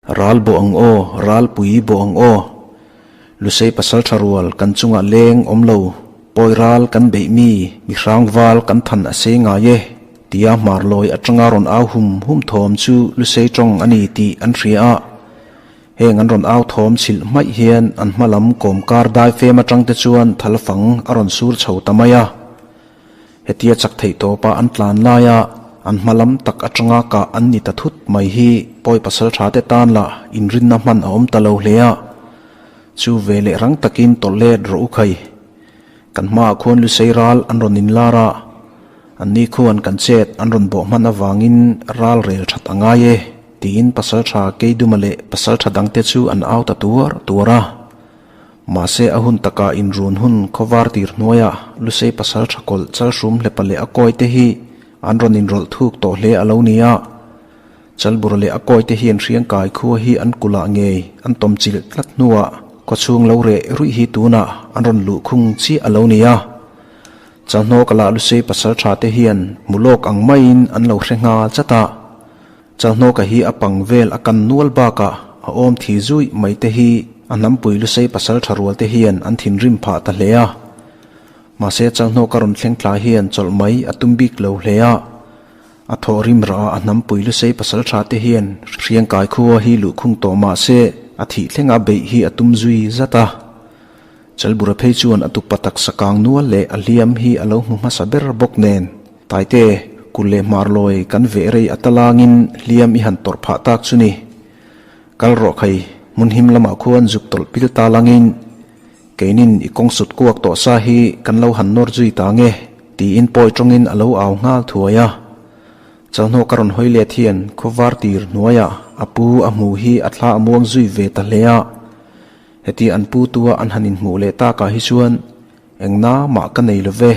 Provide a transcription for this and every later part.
Ral bawh ang aw, ralpui bawh ang aw. Lusei pasaltha rual kan chunga leng awm lo, pawi ral kan beih mi, mi hrang val kan than a sei ngai e, tia hmarlawi atanga rawn au hum hum thawm chu Lusei tawng a ni tih an hria a. Heng an rawn au thawm chhilh hmaih hian an hma lam kawmkar dai fem atang te chuan thal fang a rawn sur chho ta mai a. Hetia chak theih tawpa an tlan laia an hma lam tak atanga kah an ni ta thut mai hi pawi pasal tha te tan lah inrinna hman a awm ta lo hle a. Chu ve leh rang takin tawlh let rawh u khai. Kan hmaah khuan Lusei ral an rawn inlar a, anni khuan kan chet an rawn bawh hman avangin ral rel that a ngai e, tiin pasal tha Keiduma leh pasal tha dangte chu an au ta tuar tuar a. Mahse a hun takah inrun hun khawvar tir hnuaiah Lusei pasal tha kawlh chalhrum hlepa leh a kawi te hi an rawn inrawlh thuk tawh hle a lo ni a. Chalbura leh a kawi te hian hriangkai khua hi an kulh ah ngei an tawm chilh tlat hnuah khawchhung lo reh ruih hi tunah an rawn luh khung chiah a lo ni a. Chalhnawka lah Lusei pasal tha te hian hmu lawk ang maiin an lo hre nghal chat a. Chalhnawka hi a pang vel a kan nual bakah a awm thi zuih mai te hi a hnampui Lusei pasal tha rual te hian an thinrim phah ta hle a. Mahse Chalhnawka rawn thleng thla hian chawlh mai a tum bik lo hle a. A thawh rim rah a hnampui Lusei pasal tha te hian Hriangkai khua hi luhkhung tawh mahse a thih thlenga beih hi a tum zui zat a. Chalbura phei chuan a tupa taksa kang nual leh a hliam hi a lo hmu hmasa ber bawk nen, Taite, kul leh hmarlawi kan veh rei a talangin hliam i han tawrh phah tak chu ni. Kal rawh khai, hmun him lamah khuan zuk tawlh pil ta langin keinin i kawng sut kuak tawh sa hi kan lo han nawr zui ta nge, tiin pawi tawngin a lo au nghal thuai a. Chalhnawk a rawn hawi let hian khawvar tir hnuaiah a pu a hmu hi a thla a muang zui ve ta hle a. Heti an pu tua an han inhmuh leh takah hi chuan engna mah ka nei lo ve.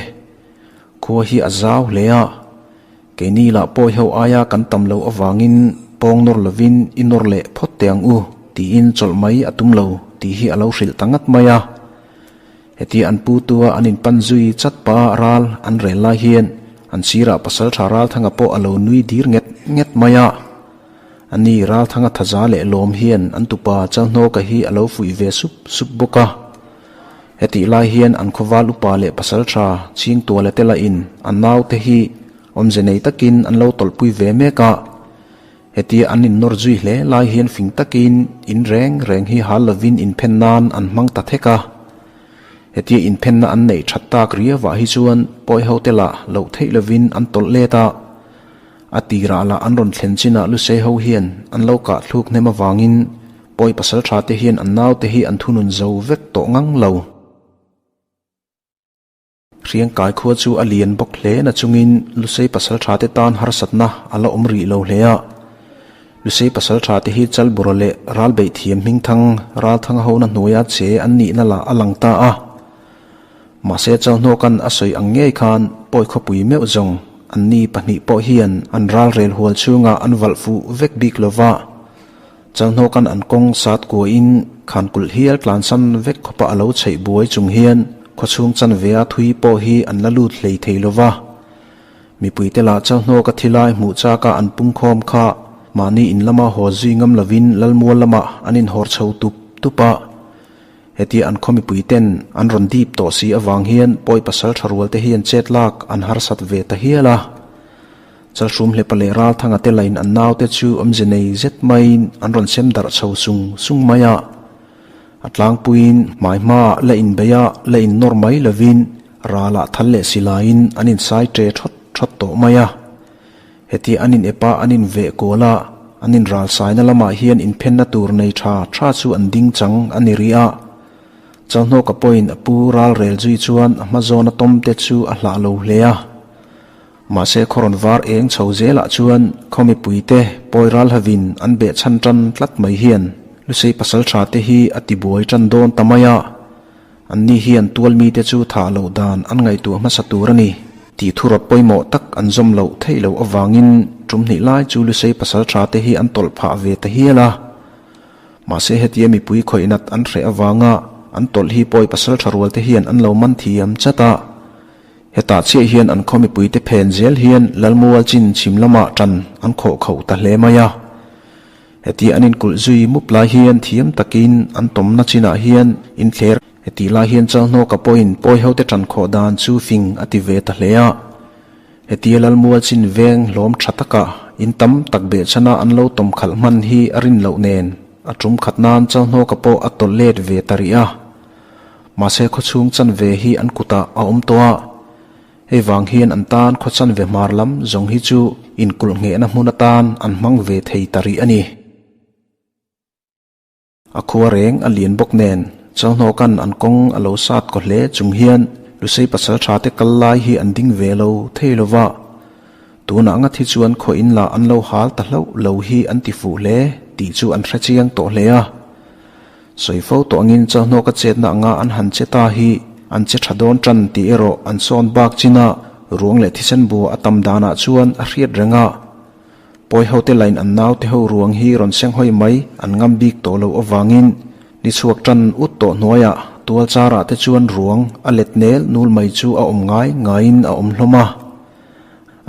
Khua hi a zau hle a, keini lah pawi ho aia kan tam loh avangin pawng nawr lovin i nawr leh phawt teh ang u tiin chawlh mai a tum lo tih hi a lo hrilh ta ngat mai a. Heti an pu tua an inpan zui chat pa ral an rel lai hian an sirah pasaltha Ralthanga pawh a lo nui dir nget nget mai a. A ni, Ralthanga thaza leh lawm hian an tupa Chalhnawka hi a lo fuih ve sup sup bawk a. Hetih lai hian an khawval upa leh pasaltha Chhingtuala te lahin an naute hi awmze nei takin an lo tawlhpui ve mek a. Hetia an innawr zui hle lai hian fing takin in reng reng hi hal lovin inphen nan an hmang ta thek a. Hetia inphenna an neih that tak riauah hi chuan pawi hote lah loh theih lovin an tawlh let a. A tirah lah an rawn thlen chinah Lusei ho hian an lo kah thluk hnem avangin pawi pasal tha te hian an naute hi an thunun zo vek tawh ngang lo. Hriangkai khua chu a lian bawk hle na chungin Lusei pasal tha te tan harsatna a la awm rih lo hle a. Lusei pasal tha te hi Chalbura leh Ralbeihthiam hmingthang Ralthanga hona hnuaia che an nihna lah a lang ta a. Mahse Chalhnawka'n a sawi ang ngei khan pawi khawpui meuh zawng anni pahnih pawh hian an ralrel hual chhungah an valh fuh vek bik lo va. Chalhnawka'n an kawng sat kuahin khankulh hial tlansan vek khawpa a lo chheih buai chung hian khawchhung chanvea thui pawh hi an la lut hlei thei lo va. Mipuite lah Chalhnawka thilai hmuh chaka an pungkhawm kha mahni in lama haw zui ngam lovin Lalmual lamah an inhawr chho tup tup a. Hetia an khaw mipui ten an rawn dip tawh si avang hian pawi pasal tha rual te hian chet lak an harsat ve ta hial a. Chalhrum hlepa leh Ralthanga te lain an naute chu awmze nei zet maiin an rawn sem darh chho sung sung mai a. A tlangpuiin hmai hmaah la inbeih a, la innawr mai lovin ralah thal leh silaiin an insai ṭe ṭhawt ṭhawt tawh mai a. Hetia an in epa an in veh kual a, an in ralsaina lamah hian inphenna tur nei tha tha chu an ding chang a ni rih a. Chalhnawka pawhin a pu ral rel zui chuan a hma zawna tawm te chu a hlah lo hle a. Mahse khawrawn var eng chho zelah chuan khaw mipuite pawi ral havin an beh chhan tan tlat mai hian Lusei pasal tha te hi a tibuai tan dawn ta mai a. Anni hian tual mite chu thah loh dan an ngaihtuah hmasa tur a ni tih thurawt pawimawh tak an zawm loh theih loh avangin tum hnih lai chu Lusei pasal tha te hi an tawlh phah ve ta hial a. Mahse hetia mipui khawih nat an hreh avanga an tawlh hi pawi pasal tha rual te hian an lo man thiam chat a. Hetah chiah hian an khaw mipuite phen zel hian Lalmual chin chhim lamah tan an khawh khauh ta hle mai a. Hetia an inkulh zui mup lai hian thiam takin an tawmna chinah hian inthler Hetih lai hian Chalhnawka pawhin pawi hote ṭan khawh dan chu fing a ti ve ta hle a. Hetia Lalmual chin veng hlawm ṭha taka in tam tak behchhana an lo tawm khalh hman hi a rin loh nen a ṭum khat nan Chalhnawka pawh a tawlh let ve ta rih a. Mahse khawchhung chanve hi an kutah a awm tawh a. Hei vang hian an tan khaw chanve hmar lam zawng hi chu inkulh nghehna hmun atan an hmang ve thei ta rih a ni. A khua reng a lian bawk nen Chalhnawka'n an kawng a lo sat kaw hle chung hian Lusei pasal tha te kal lai hi an ding ve lo thei lo va. Tunah ngat hi chuan khaw in lah an lo hal ta hlauh lo hi an ti fuh hle tih chu an hre chiang tawh hle a. Sawi fo tawh angin Chalhnawka chetna anga an han che ta hi an che tha dawn tan tih erawh an sawn bak chin a, ruang leh thisen bua a tam danah chuan a hriat reng a. Pawi hote lain an naute ho ruang hi rawn seng hawi mai an ngam bik tawh loh avangin ni chhuak tan ut tawh hnuaiah tual charah te chuan ruang a let nel nul mai chu a awm ngai ngaiin a awm hlawm a.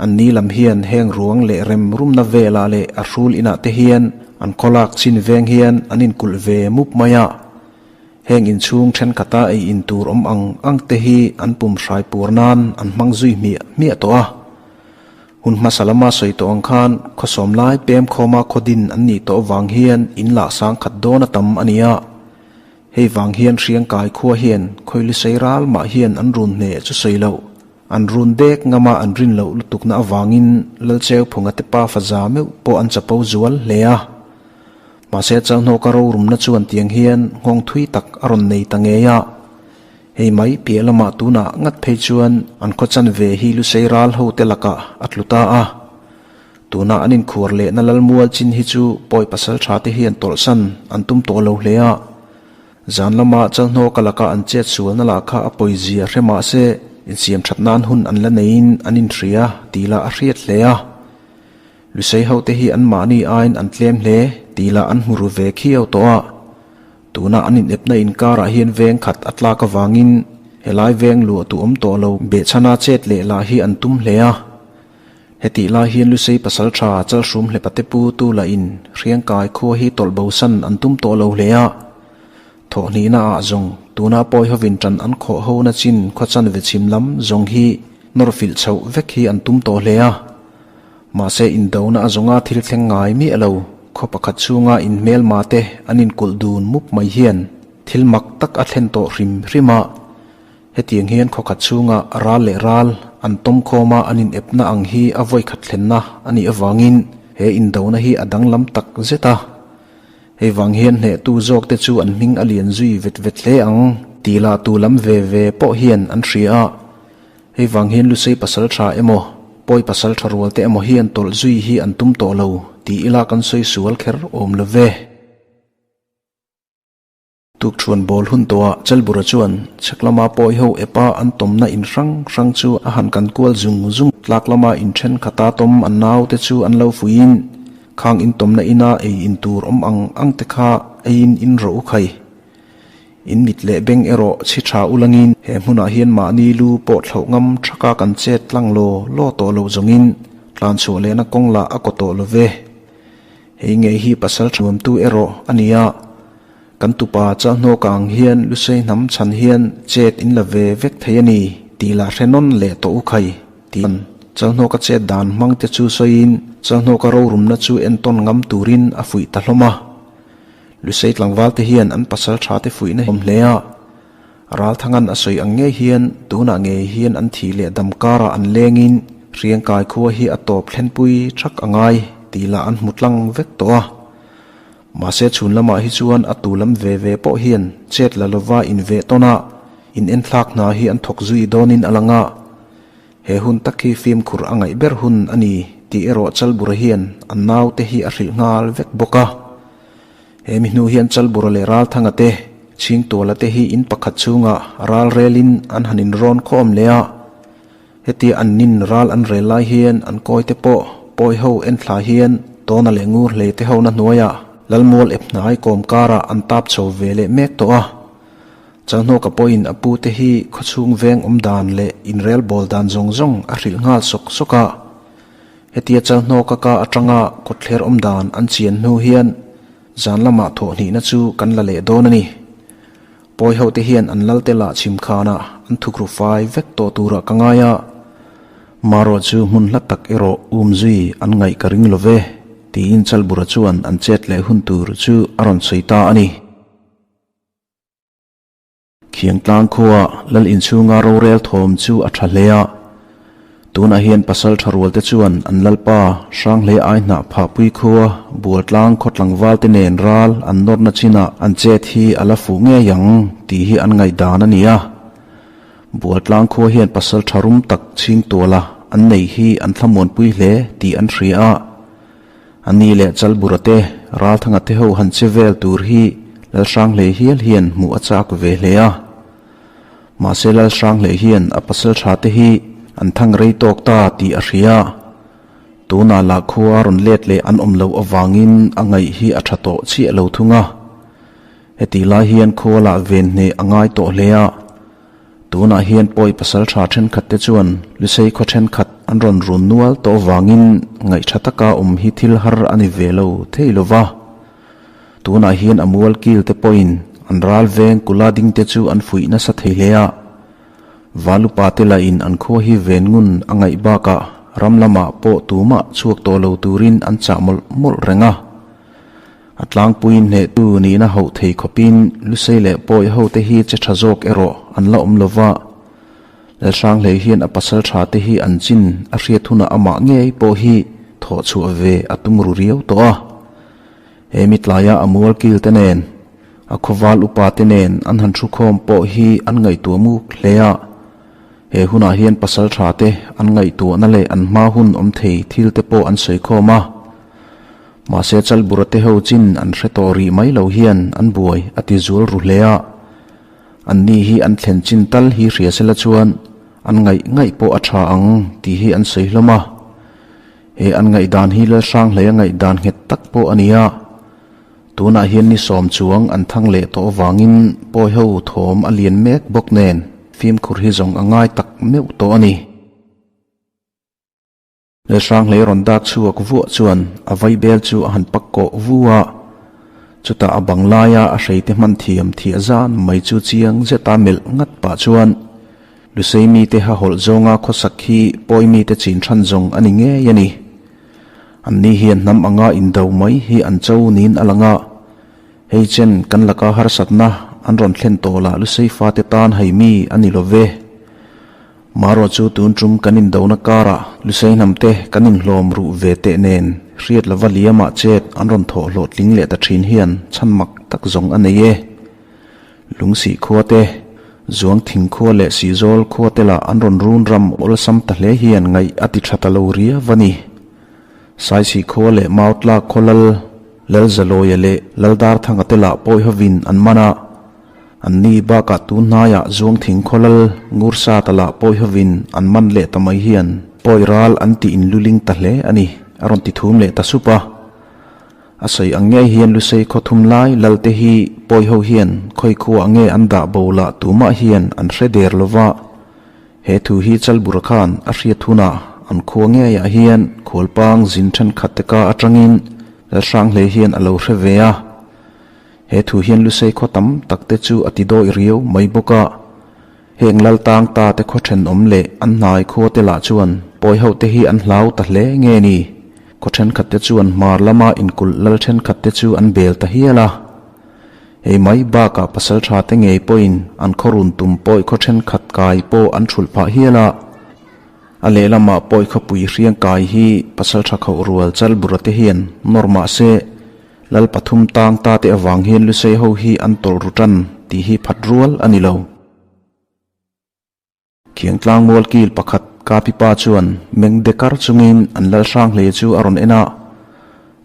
An ni lam hian heng ruang leh rem rumna velah leh a hrul inah te hian an khawlak chin veng hian an inkulh ve mup mai a. Heng inchhung thenkhat-a ei in tur awm ang ang te hi an pum hrai pur nan an hmang zui hmiah hmiah tawh a. Hun hmasa lama sawi tawh ang khan khawsawm lai pem khawma khaw din an nih tawh avang hian in lah sang khat dawn a tam a ni a. Hei vang hian Hriangkai khua hian khawili sei ral mah hian an run hneh chu sawi loh, an run dek ngama an rin loh lutukna avangin Lalcheu Phunga te pa faza meuh pawh an chapo zual hle a. Mahse Chalhnawka rorumna chuan tiang hian nghawng thui tak a rawn nei ta ngei a. Hei mai piah lamah tunah ngat phei chuan an khaw chanve hi Lusei ral hote lakah a tlu ta a. Tunah an inkhuar lehna Lalmual chin hi chu pawi pasal tha te hian tawlhsan an tum tawh lo hle a. Zan lama Chalhnawka laka an chet sualna lah kha a pawizia hre mah se insiam that nan hun an la neiin an inhria tih lah a hriat hle a. Lusei hote hi anmahni aiin an tlem hle tih lah an hmu ru ve khiau tawh a. Tuna an inepna inkarah hian veng khat a tlak avangin helai veng luah tu awm tawh lo behchhana chet leh lah hi an tum hle a. Hetih lai hian Lusei pasal tha Chalhrum hlepate pu tu lahin Hriangkai khua hi tawlh bosan an tum tawh lo hle a. Thawhhnihna ah zawng tuna pawi hovin tan an khawh ho na chin khaw chanve chhim lam zawng hi nawr filh chhoh vek hi an tum tawh hle a. Mahse indona a zawnga thil thleng ngai miah lo, khaw pakhat chhunga inhmelma te an inkulh dun mup mai hian thil mak tak a thlen tawh hrim hrim a. Hetiang hian khaw khat chhunga ral leh ral an tawm khawma an inepna ang hi a vawi khat thlenna a nih avangin he indona hi a danglam tak zet a. Hei vang hian hnehtu zawk te chu an hming a lian zui vet vet hle ang tih lah tu lam ve ve pawh hian an hria a. Hei vang hian Lusei pasal tha emaw, Pawi pasal tha rual te emaw hian tawlh zui hi an tum tawh lo tih ila kan sawi sual kher awm lo ve. Tukṭhuan bawl hun tawhah Chalbura chuan chhak lama Pawi ho epa an tawmna in hrang hrang chu a han kan kual zung zung. Tlak lama in ṭhenkhata tawm an naute chu an lo fuiin khang in tawmna ina ei in tur awm ang ang te kha eiin in rawh u khai. In mit leh beng erawh chhi tha ulangin he hmunah hian mahni lu pawh thlauh ngam thaka kan chet tlang law law tawh lo zawngin tlan chhuah lehna kawng lah a kaw tawh lo ve. Hei ngei hi pasal nuamtu erawh a ni a, kan tupa Chalhnawka ang hian Lusei hnam chhan hian chet in la ve vek thei a ni tih lah hre nawn leh tawh u khai tiin Chalhnawka chet dan hmang te chu sawiin Chalhnawka rorumna chu entawn ngam turin a fuih ta hlawm a. Lusei tlangval te hian an pasal tha te fuihna awm hle a, Ralthangan a sawi ang ngei hian tunah ngei hian an thih leh dam karah an lengin Hriangkai khua hi a tawp thlenpui thak a ngai tih lah an hmu tlang vek tawh a. Mahse chhun lamah hi chuan a tu lam ve ve pawh hian chet la lova inveh tawn a, in enthlak hna hi an thawk zui dawnin a lang a. He hun tak hi fimkhur a ngaih ber hun a ni tih erawh Chalbura hian a naute hi a hrilh nghal vek bawk a. He mi hnu hian Chalbura leh Ralthanga te, Chhingtuala te hi in pakhat chhungah ral relin an han inrawn khawm leh a. Hetia an nin ral an rel lai hian an kawi te pawh pawi ho en thla hian Tawna leh Ngur hlei te hona hnuaiah Lalmual ep hnai kawm karah an tap chho ve leh mek tawh a. Chalhnawka pawhin a pute hi khawchhung veng awm dan leh inrel bawl dan zawng zawng a hrilh nghal sawk sawk a. Hetia Chalhnawka ka atanga kawtthler awm dan an chian hnu hian. Zan lamah thawh hnihna chu kan la leh dawn a ni. Pawi ho te hian an lal te lah chhim khanah an thukru fai vek tawh turah ka ngai a. Marawh chu hmun hla tak erawh um zui an ngaih ka ring lo ve, tiin Chalbura chuan an chet leh hun tur chu a rawn sawi ta a ni. Khiangtlang khua lal inchhunga rorel thawm chu a tha hle a. Tunah hian pasal tha rualte chuan an lalpa Hranghlei ai hnah phahpui khua Bualtlang khaw tlangvalte nen ral an nawrna chinah an chet hi a la fuh ngei ang tih hi an ngaihdan a ni a. Bualtlang khua hian pasal tha rum tak chhing tuala an nei hi an thlamuanpui hle tih an hria a. A ni leh Chalbura te, Ralthanga te ho han che vel tur hi Lalhranghlei hial hian hmuh a chak ve hle a. Mahse Lalhranghlei hian a pasal tha te hi an thang rei tawk ta tih a hria. Tunah lah khua a rawn let leh an awm loh avangin a ngaih hi a tha tawh chiah lo thung a. Heti lai hian khua lah ven hneh a ngai tawh hle a. Tunah hian pawi pasal tha thenkhat te chuan Lusei khaw thenkhat an rawn run nual tawh avangin ngaihtha taka awm hi thil har a ni ve lo thei lo va. Tunah hian a mual kil te pawhin an ral veng kula ding te chu an fuih nasa thei hle a. Valupa te lahin an khua hi ven ngun a ngaih bakah ram lamah pawh tumah chhuak tawh lo turin an chah mawlh mawlh reng a. A tlangpuiin hnehtu nihna hauh thei khawpin Lusei leh Pawi hote hi che tha zawk erawh an la awm lova. Lalhranghlei hian a pasal tha te hi an chin a hriat hunah amah ngei pawh hi thawh chhuah ve a tum ru riau tawh a. He mitlaia a mual kil te nen, a khawval upa te nen an han thu khawm pawh hi an ngaihtuah muk hle a. He hunah hian pasal tha te an ngaihtuahna leh an hma hun awm thei thil te pawh an sawi khawm a. Mahse Chalbura te ho chin an hre tawh rih mai lo hian an buai a ti zual ru hle a. An ni hi an thlen chin tal hi hria sela chuan an ngaih ngaih pawh a tha ang tih hi an sawi hlawm a. He an ngaihdan hi Lalhranghleia ngaihdan nghet tak pawh a ni a. Tunah hian ni sawm chuang an thang leh tawh avangin pawi ho thawm a lian mek bawk nen fimkhur hi zawng a ngai tak meuh tawh a ni. Lalhranghlei rawn dak chhuak vuah chuan a vaibel chu a han pak kawh vu a, chutah a bang laia a hreite hman thiam thiah zan mai chu chiang zeta melh ngat pah chuan Lusei mite ha hawlh zawnga khawsak hi pawi mite chin than zawng a ni ngei a ni. Anni hian hnam anga indo mai hi an cho niin a lang a, hei chen kan laka harsatna an rawn thlen tawh lah Lusei fate tan hei mi a ni lo ve. Marawh chu tun tum kan indona karah Lusei hnamte kan inhlawm ruh ve teh nen hriat lova liamah chet an rawn thawh hlawhtling leh ta thin hian chhan mak tak zawng a nei e. Lungsih khua te, Zuang thing khua leh Sihzawl khua te lah an rawn run ram awlsam ta hle hian ngaih a ti tha ta lo riau a ni. Saisih khua leh Mautlak khaw lal, Lalzalawia leh Laldarthanga te lah pawi hovin an man a. An ni bakah tun hnaiah Zuang thing khaw lal ngur sa ta lah pawi hovin an man leh ta mai hian pawi ral an tih in luling ta hle a ni, a rawn ti thum leh ta sup a. A sawi ang ngei hian Lusei khaw thum lai lal te hi pawi ho hian khawi khuaah nge an dah bo lah tumah hian an hre der lo va. He thu hi Chalbura khan a hriat hunah an khua ngeiah hian khualpang zin thenkhat te ka atangin Lalhranghlei hian a lo hre ve a. He thu hian Lusei khaw tam tak te chu a ti dawih riau mai bawk a. Heng lal tang ta te khaw thenawm leh an hnai khua te lah chuan pawi ho te hi an hlau ta hle nge ni? Khaw thenkhat te chuan hmar lama inkulh lal thenkhat te chu an bel ta hial a. Hei mai bakah pasal tha te ngei pawhin an khaw run tum pawi khaw thenkhat kai pawh an thulh phah hial a. A lehlamah pawi khawpui hriang kai hi pasal tha khauh rual chal bura te hian nawr mah se, Lal pathum tang ta te avang hian Lusei ho hi an tawlh ru tan tih hi phat rual a ni lo. Khiangtlang mual kil pakhat Kapi pa chuan meng de kar chungin an lal hrang hle chu a rawn en a.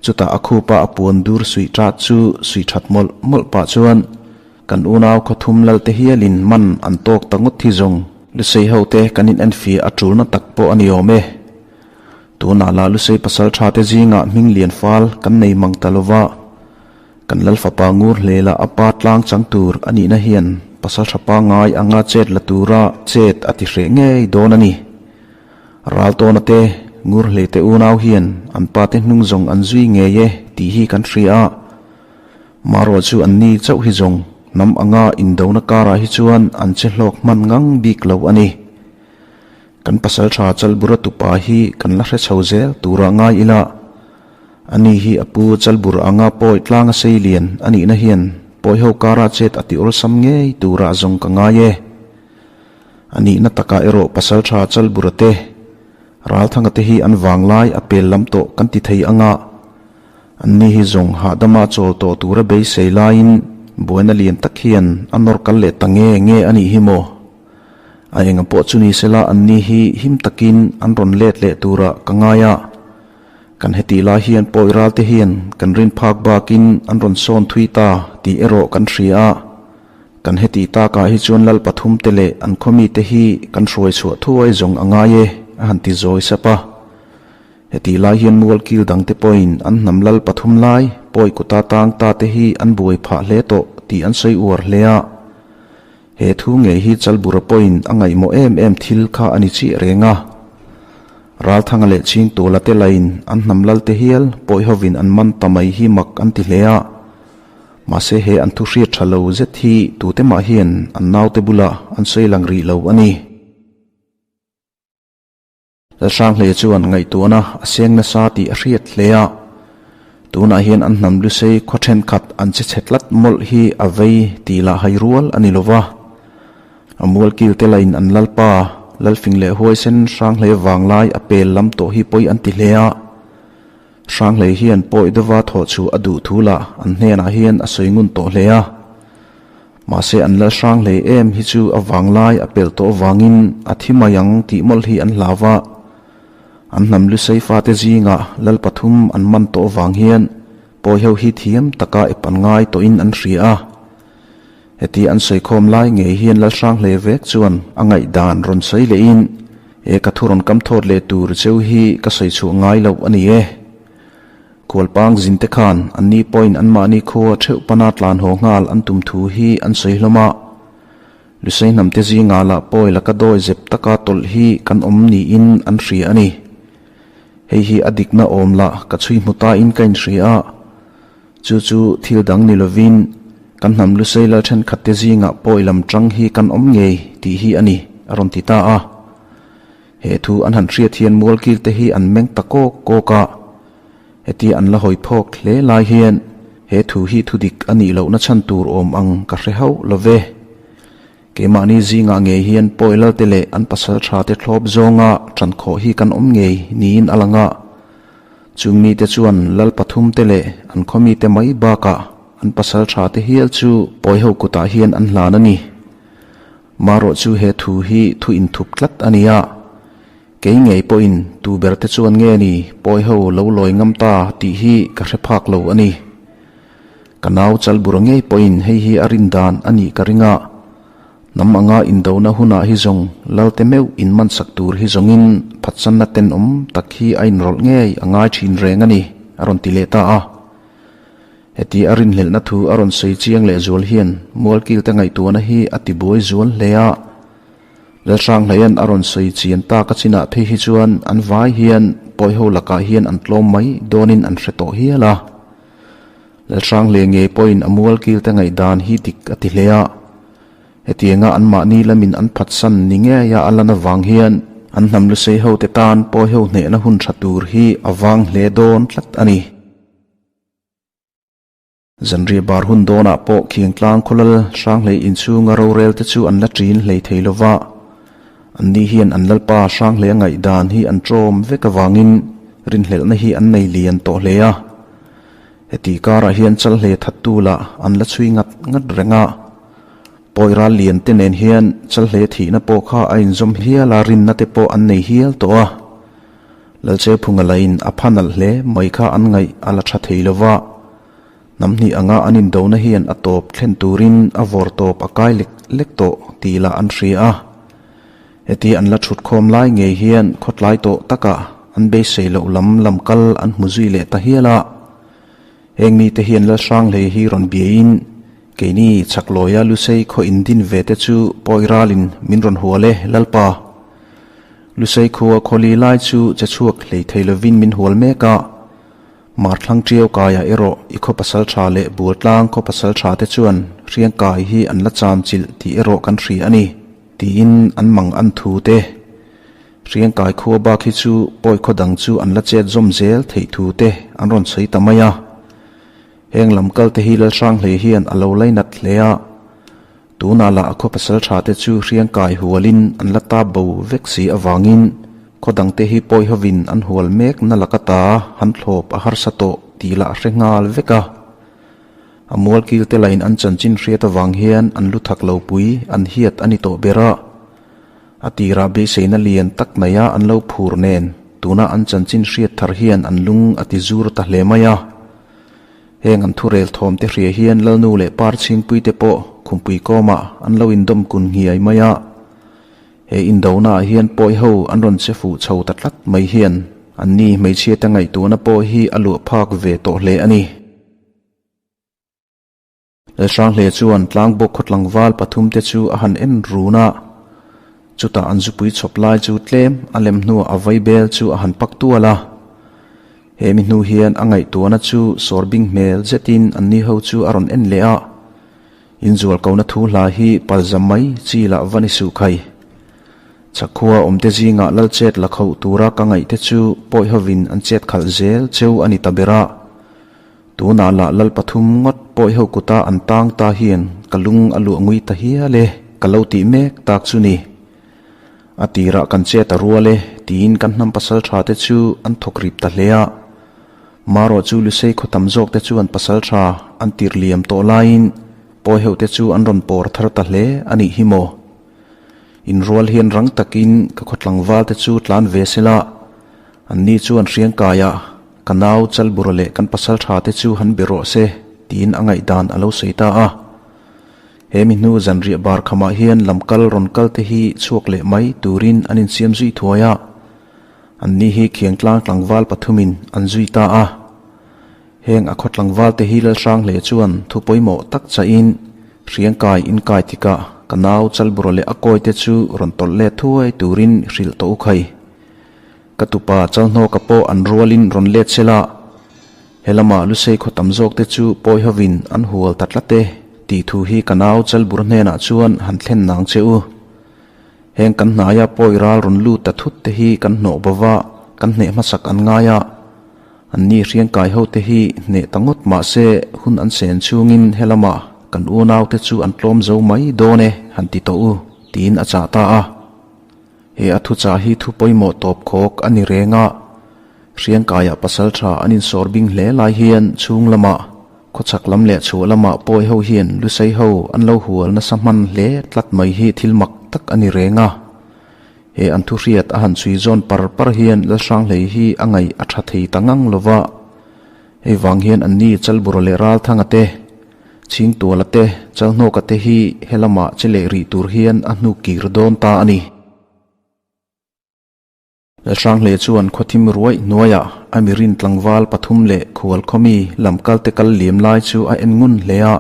Chutah a khupa a puan dur suih tat chu suih that mawlh mawlh pah chuan kan unau khawthum lal te hialin man an tawk ta ngawt hi zawng. Lusei ho te kan in enfiah a tulna tak pawh a ni awm e. Tunah lah Lusei pasal tha te zingah hming lian fal kan nei mang ta lova, kan lal fapa ngur hle lah a pa tlang chang tur a nihna hian pasal tha pangngai anga chet la tura chet a ti hreh ngei dawn a ni. Ral tawna te, ngur hle te unau hian an pa te hnung zawng an zui ngei e tih hi kan hria a. Marawh chu anni chauh hi zawng hnam anga indona karah hi chuan an che hlawk hman ngang bik lo a ni. Kan pasaltha Chalbura tupa hi kan la hre chho zel turah ngai ila, ani hi a pu Chalbur anga pawi tlanga sei lian a nihna hian pawi ho kara chet a ti awlsam ngei turah zawng ka ngai e. A nihna takah erawh pasaltha Chalbura te, Ralthanga te hi an vanglai a pel lam tawh kan ti thei anga, Anni hi zawng hahdama chawl tawh tura beisei laiin buaina lian tak hian a nawr kal leh ta nge nge a nih hi maw? A enga pawh chu ni sela anni hi him takin an rawn let leh turah ka ngai a. Kan hetih lai hian pawi ralte hian kan rin phak bakin an rawn sawn thui ta tih erawh kan hria a. Kan hetih takah hi chuan lal pathum te leh an khawmite hi kan hruai chhuah thuai zawng a ngai e a han ti zawi sap a. Hetih lai hian mualkil dangte pawhin an hnam lal pathum lai pawi kuta tang ta te hi an buai phah hle tawh tih an sawi uar hle a. He thu ngei hi Chalbura pawhin a ngaihmawh em em thil kha a ni chiah reng a. Ralthanga leh Chhingtuala te laiin an hnam lal te hial pawi hovin an man ta mai hi mak an ti hle a. Mahse he an thu hriat tha lo zet hi tute mah hian an naute bulah an sawi lang rih lo a ni. Lalhranghlei chuan ngaihtuahna a seng nasa tih a hriat hle a, tunah hian an hnam lusei khaw thenkhat an che chhe tlat mawlh hi a vei tih lah hai rual a ni lo va. A mualkil te lain an lalpa, Lalfing leh Huaisen Hranghlei vanglai a pel lam tawh hi pawi an ti hle a. Hranghlei hian pawi deuha thawh chhuah a duh thu lah an hnenah hian a sawi ngun tawh hle a. Mahse an lal hrang hlei em hi chu a vanglai a pel tawh avangin a thi mai ang tih mawlh hi an hlau a. An hnam lusei fate zingah lal pathum an man tawh avang hian pawi ho hi thiam taka ep an ngai tawhin an hria a. Heti an sawikhawm lai ngei hian lal hrang hlei vek chuan a ngaihdan rawn sawi lehin, He ka thu rawn kam thawt leh tur cheu hi ka sawi chhuah ngai loh a ni e. Khualpang zinte khan anni pawhin anmahni khua theuh pana tlan haw nghal an tum thu hi an sawi hlawm a. Lusei hnamte zingah lah pawi laka dawi zep taka tawlh hi kan awm niin an hria a ni. Hei hi a dikna awm lah ka chhui hmu tain ka inhria a. Chu chu thil dang ni lovin kan hnam Lusei lal thenkhatte zingah pawi lam tang hi kan awm ngei tih hi a ni, a rawn ti ta a. He thu an han hriat hian mualkil te hi an meng ta kawk kawk a, hetia an la hawi phawk hle lai hian he thu hi thu dik a nih lohna chhan tur awm ang ka hre hauh lo ve. Keimahni zingah ngei hian pawi lalte leh an pasal tha te thlawp zawnga ṭan khawh hi kan awm ngei niin a lang a. Chung mite chuan lal pathum te leh an khaw mite mai bakah an pasal tha te hial chu pawi ho kutah hian an hlan a ni. Marawh chu he thu hi thu inthup tlat a ni a, kei ngei pawhin tu ber te chuan nge ni pawi ho lo lawi ngam ta tih hi ka hre phak lo a ni. Ka nau Chalbura ngei pawhin hei hi a rin dan a nih ka ring a, hnam anga indona hunah hi zawng Lalte meuh inmansak tur hi zawngin phatsanna tenawm tak hi a inrawlh ngei a ngai thin reng a ni, a rawn ti leh ta a. Heti a rinhlelhna thu a rawn sawi chiang leh zual hian Mualkilte ngaihtuahna hi a ti buai zual hle a. Lalhranghlaia'n a rawn sawi chian tak a chinah phei hi chuan an vai hian pawiho lakah hian an tlawm mai dawnin an hre tawh hial a. Lalhranghlei ngei pawhin a Mualkilte ngaihdan hi dik a ti hle a. Hetianga anmahni lamin an phatsan ni ngeia a lan avang hian an hnam lusei hote tan pawiho hnehna hun tha tur hi a vang hle dawn tlat a ni. Zanriah bar hun dawnah pawh Khiangtlang khawlal Hranghlei inchhunga rorel te chu an la ṭin hlei thei lo va. Anni hian an lalpa Hranghlei a ngaihdan hi an ṭawm vek avangin rinhlelhna hi an nei lian tawh hle a. Heti karah hian Chalhlei thattu lah an la chhui ngat ngat reng a. Pawi ral lian te nen hian Chalhlei thihna pawh kha a inzawm hial a, rinna te pawh an nei hial tawh a. Lalchephunga lahin a pha nalh hle mai kha an ngaih a la tha thei lo va, hnam hnih anga an indona hian a tawp thlen turin a vawr tawp a kai lek lek tawh tih lah an hria a. Heti an la thut khawm lai ngei hian khawtlai tawh takah an beisei loh lam lam kal an hmu zui leh ta hial a. Heng mite hian Lalhranghlei hi rawn biain keini Chhaklawia Lusei khaw indin ve te chu pawi ralin min rawn hual e, Lalpa. Lusei khua khawli lai chu che chhuak hlei thei lovin min hual mek a. Hmarthlang Ṭiau kaiah erawh i khaw pasalṭha leh Bualtlang khaw pasalṭha te chuan hriangkai hi an la cham chilh tih erawh kan hria a ni, tiin an mang an thu te. Hriangkai khua bak hi chu pawi khaw dang chu an la chet zawm zel theih thu te an rawn sawi ta mai a. Heng lam kal te hi Lalhranghlei hian a lo lainat hle a. Tunah lah a khaw pasalṭha te chu hriangkai hualin an la tap bo vek si avangin khaw dangte hi pawi hovin an hual mek na laka ta han thlawp a harsa tawh tih lah a hre nghal vek a. A mualkil te lain an chanchin hriat avang hian an lu thak lo pui an hiat a ni tawh ber a. A tirah beiseina lian tak naia an lo phur nen tuna an chanchin hriat thar hian an lung a ti zur ta hle mai a. Heng an thurel thawm te hria hian Lalnu leh Par chhingpui te pawh khumpui kawmah an lo indawm kun nghiai mai a. He indonaah hian pawi ho an rawn che fuh chho ta tlat mai hian anni hmeichhia te ngaihtuahna pawh hi a luah phak ve tawh hle a ni. Lalhranghle chuan tlangbawk khaw tlangval pathumte chu a han en run a, chutah an zupui chhawp lai chu tlem a lem hnuah a vaibel chu a han pak tual a. He mi hnu hian a ngaihtuahna chu sawr bing hmel zetin anni ho chu a rawn en leh a, Inzualkona thu hla hi palzam mai chi lah va ni suh khai. Chakkhua awmte zingah lal chet la khoh tura ka ngaihte chu pawi hovin an chet khalh zel cheu a ni ta ber a. Tunah lah lal pathum ngawt pawi ho kuta an tang ta hian ka lung a luah ngui ta hial e, ka lo tih mek tak chu ni. A tirah kan chet a rual e, tiin kan hnam pasal tha te chu an thawk rip ta hle a. Marawh chu Lusei khaw tam zawk te chuan pasal tha an tir liam tawh laiin pawi ho te chu an rawn pawr thar ta hle a nih hi maw. Inrual hian rang takin ka khaw tlangval te chu tlan ve sela, anni chuan hriangkaiah Ka nau Chalbura leh kan pasal tha te chu han be rawh se, tiin a ngaihdan a lo sawi ta a. He mi hnu zanriah bar khamah hian lamkal rawn kal te hi chhuak leh mai turin an insiam zui thuai a. Anni hi Khiangtlang tlangval pathumin an zui ta a. Heng a khaw tlangval te hi Lalhranghle chuan thu pawimawh tak chahin Hriangkai inkai tikah ka nau Chalbura leh a kawi te chu rawn tawlh let thuai turin hrilh tawh u khai. Ka tupa Chalhnawka pawh an rualin rawn let se la, he lama Lusei khaw tam zawk te chu pawi hovin an hual ta tlat e tih thu hi ka nau Chalbur hnenah chuan han thlen nang che u. Heng kan hnaia pawi ral rawn lut ta thut te hi kan hnawh bo va, kan hneh hmasak an ngai a. Anni hriangkai ho te hi hneh ta ngawt mah se hun an sen chhungin he lama kan unau te chu an tlawm zo mai dawn e han ti tawh u tiin a chah ta a. He a thuchah hi thu pawimawh tawp khawk a ni reng a, Hriangkaiah pasal tha an insawr bing hle lai hian chhung lamah, khawchhak lam leh chhuah lamah pawi ho hian Lusei ho an lo hual nasa hman hle tlat mai hi thil mak tak a ni reng a. He an thu hriat a han chhui zawn par par hian Lalhranghlei hi a ngaih a tha thei ta ngang lo va, hei vang hian anni Chalbura leh Ralthanga te, Chhingtuala te, Chalhnawka te hi he lamah che leh rih tur hian a hnu kir dawn ta a ni. Lalhranghle chuan khawthim ruaih hnuaiah a mirin tlangval pathum leh khual khawmi lam kalte kal liam lai chu a en ngun hle a.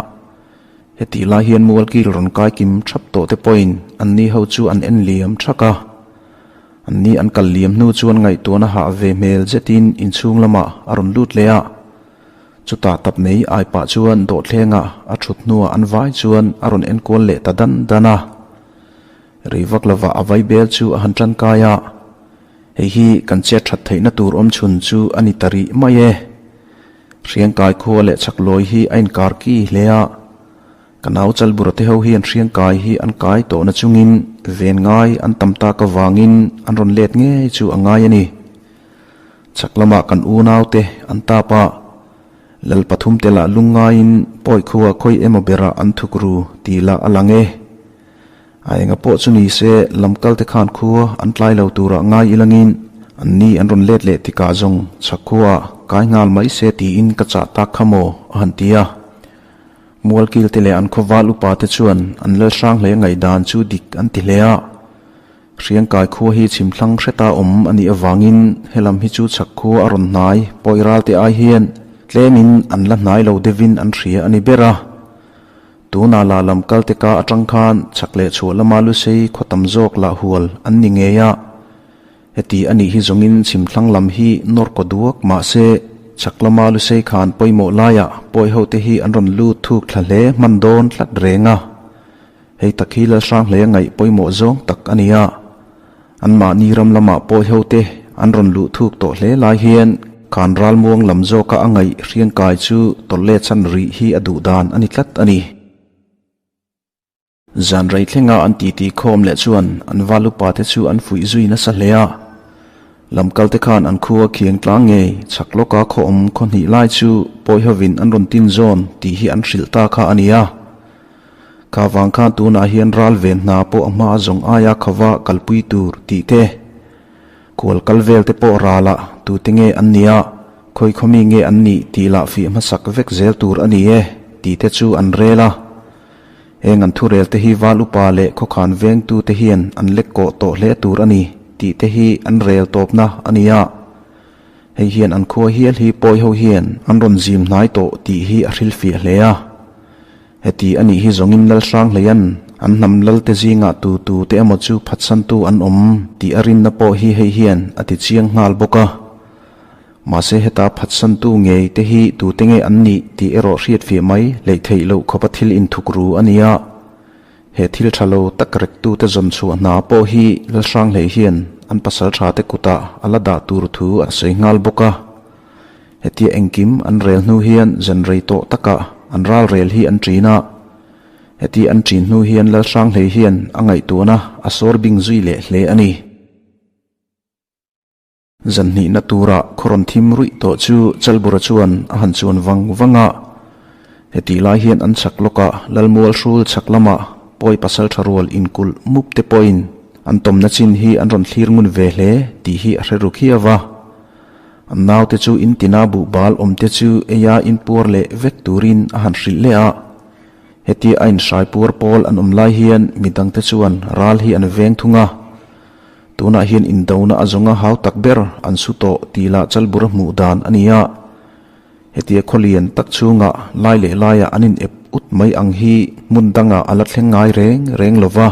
Hetih lai hian mualkil rawn kai kim thap tawh te pawhin anni ho chu an en liam thak a. Anni an kal liam hnu chuan ngaihtuahna hah ve hmel zetin inchhung lamah a rawn lut leh a. Chutah tap mai ai pah chuan dawhthlengah a thut hnuah an vai chuan a rawn enkual leh ta dan dan a. Rei vak lovah a vai bel chu a han tangkai a, Hei hi kan chet that theihna tur awm chhun chu a ni ta rih mai e. Hriangkai khua leh chhaklawi hi a inkar ki hle a. Ka nau Chalbura te ho hian hriangkai hi an kai tawhna chungin ven ngai an tam tak avangin an rawn let ngei chu a ngai a ni. Chhak lamah kan unaute an tap a, Lal pathum te lah lungngaiin pawi khua khawi emaw berah an thuk ru tih lah a lang e. A enga pawh chu ni se lamkal te khan khua an tlai lo turah ngai ilangin an ni an rawn let leh tikah zawng chhak khuaah kai nghal mai se tiin ka chah tak kha maw a han ti a. Mualkil te leh an khawval upa te chuan an Lalhrang hle ngaihdan chu dik an ti hle a. Hriangkai khua hi chhimthlang hreta awm a nih avangin helam hi chu chhak khua a rawn hnai pawi ral te ai hian tlemin an la hnai lo deuhin an hria a ni ber a. Tunah lah lam kal te ka atang khan chhak leh chhuah lama Lusei khaw tam zawk lah hual an ni ngei a. Heti a nih hi zawngin chhimthlang lam hi nawr kaw duak mah se. Chhak lama Lusei khan pawimawh laiah pawi hote hi an rawn lut thuk thla hle hman dawn tlat reng a. Hei tak hi Lalhranghlei a ngaih pawimawh zawng tak a ni a. Anmahni ram lamah pawi hote an rawn luh thuk tawh hle lai hian khan ralmuang lam zawka a ngaih hriangkai chu tawlh let chhan rih hi a duh dan a ni tlat a ni. Zan rei thlenga an titi khawm leh chuan an val upa te chu an fuih zui nasa hle a. Lamkal te khan an khua khiang tlang ngei chhak lawka khaw awm khaw hnih lai chu pawi hovin an rawn tin zawn tih hi an hrilh ta kha a ni a. Kha vang khan tunah hian ral ven hna pawh a hma zawng aia khava kalpui tur tih te, kual kal vel te pawh ralah tute nge an nia, khawi khawmi nge an nih tih lah fih hmasak vek zel tur a ni e tih te chu an rel a. Heng an thurel te hi val upa leh khawkhan vengtu te hian an lek kawh tawh hle tur a ni tih te hi an rel tawpna a ni a. Hei hian an khua hial hi pawi ho hian an rawn zim hnai tawh tih hi a hrilhfiah hle a. Heti a nih hi zawngin Lalhranghleian an hnam lal te zingah tu tu te emaw chu phatsantu an awm tih a rinna pawh hi hei hian a ti chiang nghal bawk a. Mahse heta phatsantu ngei te hi tute nge an nih tih erawh hriatfiah mai hleih theih loh khawpa thil inthuk ru a nia. He thil tha lo tak rektute zawn chhuah hna pawh hi Lalhranghlei hian an pasal tha te kutah a la dah tur thu a sawi nghal bawk a. Hetia engkim an rel hnu hian zan rei tawh takah an ral rel hi an ṭin a. Hetia an ṭin hnu hian Lalhranghlei hian a ngaihtuahna a sawr bing zui leh hle a ni. Zan hnihna tura khaw rawn thim ruih tawh chu Chalbura chuan a han chuan vang vang a. Hetih lai hian an chhak lawkah Lalmual hrul chhak lamah pawi pasal tha rual inkulh mup te pawhin an tawmna chin hi an rawn thlir ngun ve hle tih hi a hre ru khiau a. An naute chu in tina buhbal awmte chu eia inpuar leh vek turin a han hrilh leh a. Hetia a inhrai puar pawl an awm lai hian midangte chuan ral hi an veng thung a. Tunah hian indona a zawnga hau tak ber an su tawh tih lah Chalbura hmuh dan a ni a. Hetia khawlian tak chhungah lai leh laiah an in ep ut mai ang hi hmun dangah a la thleng ngai reng reng lo va.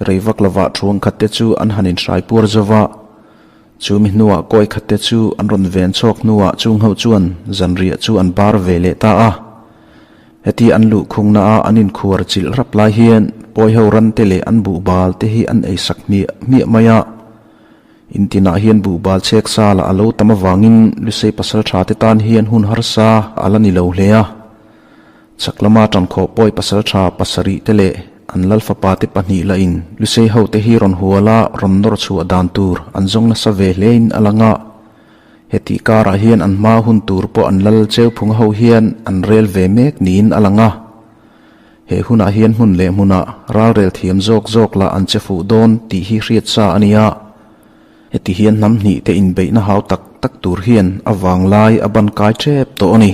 Rei vak lovah thuang khat te chu an han inhrai puar zo va. Chu mi hnuah kawi khat te chu an rawn ven chhawk hnuah chung ho chuan zanriah chu an bar ve leh ta a. Heti an luh khungna a an inkhuar chilh rap lai hian pawi ho ran te leh an buhbal te hi an ei sak hmiah hmiah mai a. In tinah hian buhbal chhek sa lah a lo tam avangin Lusei pasal tha te tan hian hun harsa a la ni lo hle a. Chhak lama tankhawh pawi pasal tha pasarih te leh an lal fapa te pahnih lah in Lusei ho te hi rawn hual a rawn nawr chhuah dan tur an zawng nasa ve hle in a lang a. Hetih karah hian an hma hun tur pawh an lal cheu phung ho hian an rel ve mek niin a lang a. He hunah hian hmun leh hmunah ralrel thiam zawk zawk lah an che fuh dawn tih hi hriat sa a ni a. Heti hian hnam hnih te inbeihna hau tak tak tur hian a vanglai a ban kai tep tawh a ni.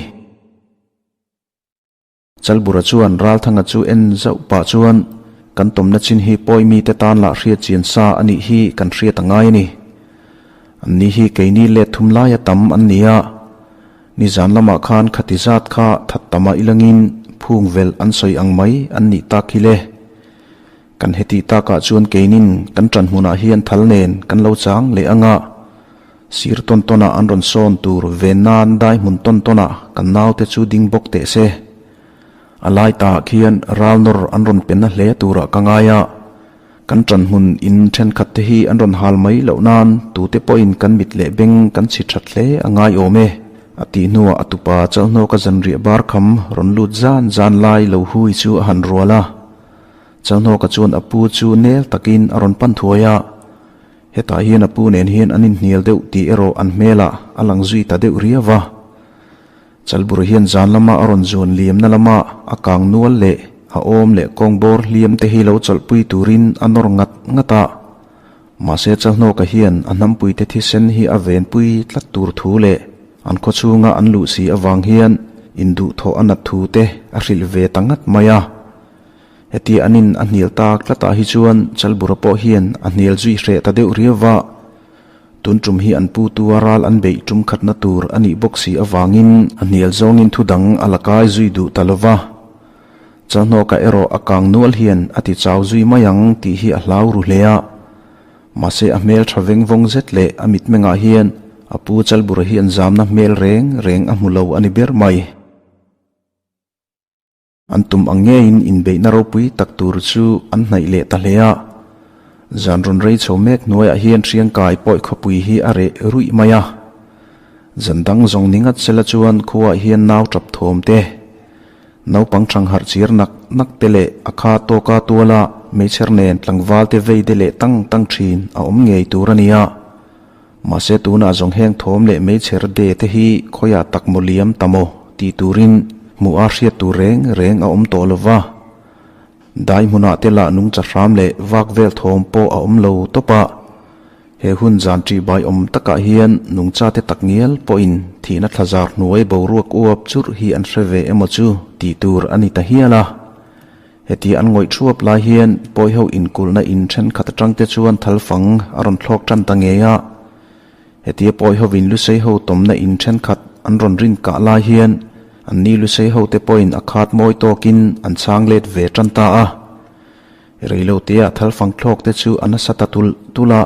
Chalbura chuan Ralthanga chu en zauh pah chuan, Kan tawmna chin hi pawi mite tan lah hriat chian sa a nih hi kan hriat a ngai a ni. An ni hi keini let thum laia tam an ni a. Nizan lamah khan khati zat kha that tama ilangin phung velh an sawi ang mai an nih tak hi le. Kan hetih takah chuan keinin kan ṭan hmunah hian thal nen kan lo chang leh ang a. Sir tawn tawnah an rawn sawn tur ve nan dai hmun tawn tawnah kan naute chu ding bawk teh se. A lai taah khian ral nawr an rawn pe na hle turah ka ngai a. Kan ṭan hmun in ṭhenkhat te hi an rawn hal mai loh nan tute pawhin kan mit leh beng kan chhi ṭhat hle a ngai awm e, a tih hnuah a tupa Chalhnawka zanriah bar kham rawn lut zan zan lai lo hui chu a han rual a. Chalhnawka chuan a pu chu nel takin a rawn pan thuai a. Hetah hian a pu nen hian an inhnial deuh tih erawh an hmelah a lang zui ta deuh riau va. Chalbur hian zan lama a rawn zuan liamna lama a kang nual leh a awm leh kawng bawr hliam te hi lo chawlhpui turin a nawr ngat ngat a. Mahse Chalhnawka hian a hnampuite thisen hi a venpui tlat tur thu leh an khawchhunga an luh si avang hian induhthawh a nat thu te a hrilh ve ta ngat mai a. Heti an in a hnial tak tlatah hi chuan Chalbura pawh hian a hnial zui hreh ta deuh riau va. Tun tum hi an pu tua ral an beih tum khatna tur a nih bawk si avangin a hnial zawngin thu dang a la kai zui duh ta lo va. Chalhnawka erawh a kang nual hian a ti chau zui mai ang tih hi a hlau ru hle a. Mahse a hmel tha veng vawng zet leh a mitmengah hian. A pu Chalbura hian zamna hmel reng reng a hmu lo a ni ber mai. An tum ang ngeiin inbeihna ropui tak tur chu an hnaih leh ta hle a. Zan rawn rei chho mek hnuaiah hian Hriangkai pawi khawpui hi a reh ruih mai a. Zan dang zawng ni ngat sela chuan khuaah hian nau tap thawm te, naupang thang harh chir nak nak te leh a kha tawka tuala meichher nen tlangval te vei de leh tang tang thin a awm ngei tur a ni a. Mahse tunah zawng heng thawm leh meichher de te hi khawiah tak maw liam ta maw tih turin hmuh a hriat tur reng reng a awm tawh lo va. Dai hmunah te lah nungcha hram leh vak vel thawm pawh a awm lo tawp a. He hun zan ṭih bai awm takah hian nungcha te tak ngial pawhin thihna thlazar hnuai boruak uap churh hi an hre ve emaw chu tih tur a ni ta hial a. Heti an ngawih thuap lai hian pawiho inkulhna in thenkhat atang te chuan thalfang a rawn thlawk tan ta ngei a. Hetia pawihovin Luseiho tawmna in thenkhat an rawn rin kah lai hian anni Luseiho te pawhin a khat mawi tawkin an chhang let ve tan ta a. Reilotea thalfang thlawk te chu a nasa ta tulh tulh a.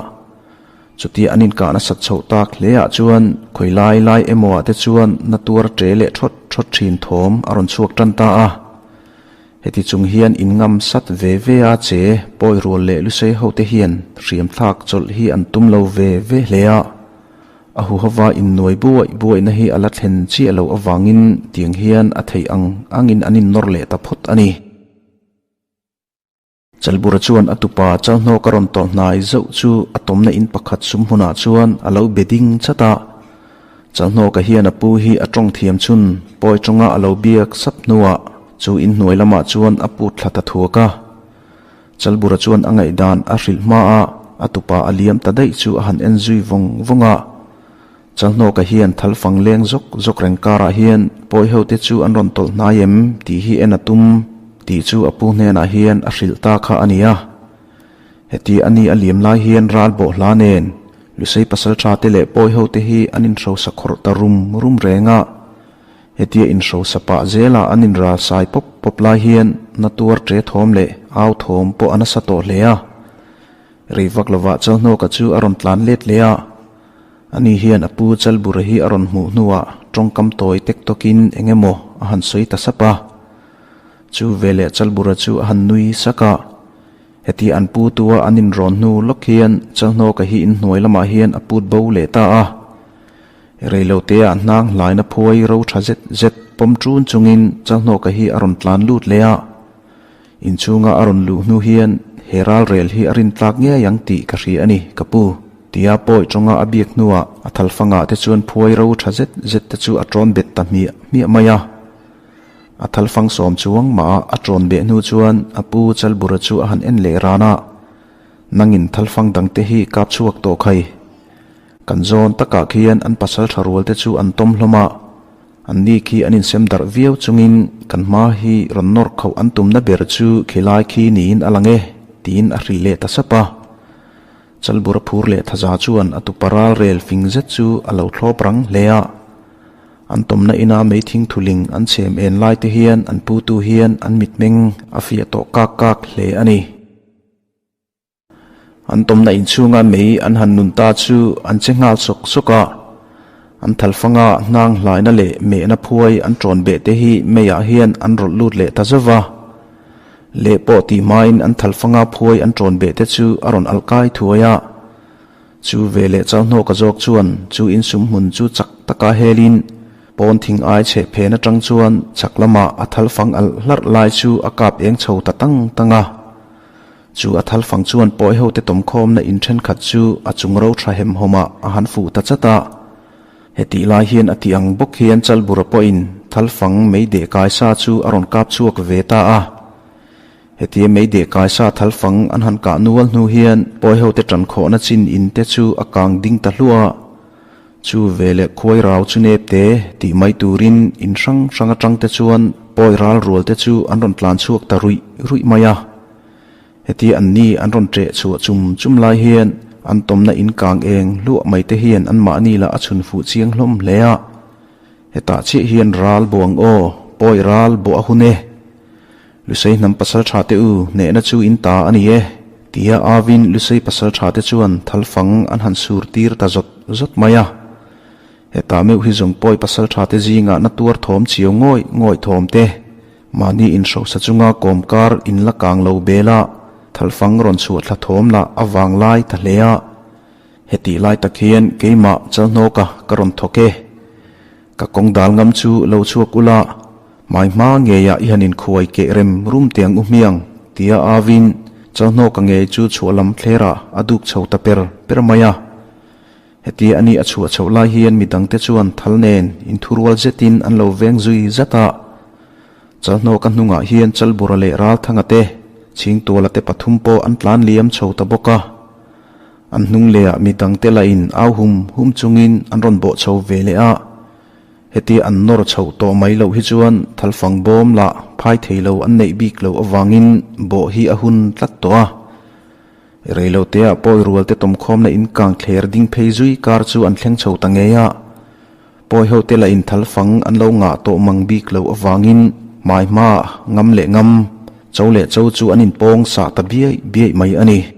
Chutia an inkah nasat chhoh tak hle ah chuan khawi lai lai emaw ah te chuan na tuar ṭe leh ṭhawt ṭhawt ṭhin thawm a rawn chhuak tan ta a. Heti chung hian in ngam sat ve ve a che pawi rual leh lusei ho te hian hriam thlak chawlh hi an tum lo ve ve hle a. A huhova innuai buaih buaihna hi a la thlen chiah loh avangin tiang hian a theih ang angin an innawr leh ta phawt a ni. Chalbura chuan a tupa Chalhnawk a rawn tawlh hnai zauh chu a tawmna in pakhat sum hmunah chuan a lo be ding chat a. Chalhnawka hian a pu hi a tawng thiam chhun pawi tawnga a lo biak sap hnuah chu in hnuai lamah chuan a put thla ta thuak a. Chalbura chuan a ngaihdan a hrilh hma a, a tupa a liam ta daih chu a han en zui vawng vawng a. Chalhnawka hian thalfang leng zawk zawk reng karah hian pawi ho te chu an rawn tawlh hnai em tih hi en a tum tih chu a pu hnenah hian a hrilh ta kha a ni a. Heti a ni a liam lai hian ral bawh hla nen Lusei pasal tha te leh pawi ho te hi an inhrosa khawrh ta rum rum reng a. Hetia inhrosa pah zela an inral sai pawp pawp lai hian na tuar ṭe thawm leh au thawm pawh a nasa tawh hle a. Rei vak lovah Chalhnawka chu a rawn tlan let leh a. Ani hian a pu Chalbura hi a rawn hmuh hnuah tawngkam tawi tek tawkin eng emaw a han sawi ta sap a. Chu veleh Chalbura chu a han nui sak a. Heti an pu tua an inrawn hnu lawk hian Chalhnawka hi inhnuai lamah hian a put bo leh ta a. Reiloteah hnang hlaina phuai ro tha zet zet pawm ṭun chungin Chalhnawka hi a rawn tlan lut leh a. Inchhunga a rawn luh hnu hian he ralrel hi a rintlak ngei ang tih ka hria a ni, ka pu. Tia pawi tawnga a biak hnuah a thalfangah te chuan phuai ro tha zet zet te chu a tawn bet ta hmiah hmiah mai a. A thalfang sawm chuang mah a a tawn beh hnu chuan a pu Chalbura chu a han en leh ran a, Nangin thalfang dangte hi kap chhuak tawh khai. Kan zawn takah khian an pasal tha rual te chu an tawm hlawm a. Anni khi an insem darh viau chungin kan hma hi rawn nawr khauh an tumna ber chu khilai khi niin a lang e, tiin a hrilh leh ta sap a. Chalbura phur leh thaza chuan a tupa ral rel fing zet chu a lo thlawp rang hle a. An tawmna ina meithing thuling an chhem en lai te hian an putu hian an mitmeng a fiah tawh kak kak hle a ni. An tawmna inchhunga mei an han nun ta chu an che nghal sawk sawk a. An thalfanga hnang hlaina leh mehna phuai an tawn beh te hi meiah hian an rawlh lut leh ta zauh va. Leh pawh tih hmain an thalfanga phuai an tawn beh te chu a rawn alh kai thuai a. Chu ve leh Chalhnawka zawk chuan chu insum hmun chu chak taka helin pawn thing ai chheh phen atang chuan chak lamah a thalfang alh hlarh lai chu a kap eng chho ta tang tang a. Chu a thalfang chuan pawi hote tawmkhawmna in thenkhat chu a chung ro tha hem hawmah a han fuh ta chat a. Hetih lai hian a tih ang bawk hian Chalbura pawhin thalfang mei deh kai sa chu a rawn kap chhuak ve ta a. Hetia mei deh kai sa thalfang an han kah nual hnu hian pawi hote tankhawhna chin in te chu a kang ding ta hluah a. Chu veleh khuai rau chu nep te tih mai turin in hrang hrang atang te chuan pawi ral rual te chu an rawn tlan chhuak ta ruih ruih mai a. Heti an ni an rawn ṭeh chhuah chum chum lai hian an tawmna in kang eng hluah mai te hian an mahni lah a chhun fuh chiang hlawm hle a. Hetah chiah hian ral buang aw, pawi ral bawh a hun e. Lusei hnam pasal tha te u, hnehna chu in ta a ni e, tia Avin Lusei pasal tha te chuan thalfang an han sur tir ta zawt zawt mai a. Heta meuh hi zawng pawi pasaltha te zingah na tuar thawm chiau ngawih ngawih thawm te, mahni inhrosa chunga kawmkar in la kang lo bel a, thalfang rawn chhuah thla thawm lah a vang lai ta hle a. Hetih lai tak hian keimah Chalhnawka ka rawn thawk e. Ka kawng dal ngam chu lo chhuak ula, hmai hma ngeiah i han inkhuai keh rem rum teh ang u hmiang, tia avin Chalhnawka ngei chu chhuah lam thlerah a duk chho ta per per mai a. Hetia ani a chhuah chhoh lai hian midangte chuan thal nen inthurual zetin an lo veng zui zat a. Chalhnawka hnungah hian Chalbura leh Ralthanga te, Chhingtuala te pathum pawh an tlan liam chho ta bawk a. An hnung lehah midangte lahin au hum hum chungin an rawn bawh chho ve leh a. Hetia an nawr chhoh tawh mai loh hi chuan thalfang bawm lah phai thei lo an neih bik loh avangin bawh hi a hun tlat tawh a. Reiloteah pawi rualte tawmkhawmna in kang thler ding phei zui kar chu an thleng chho ta ngei a. Pawi hote lah in thalfang an lo ngah tawh mang bik loh avangin hmai hma ngam leh ngam, cho leh cho chu an inpawng sah ta biaih biaih mai a ni.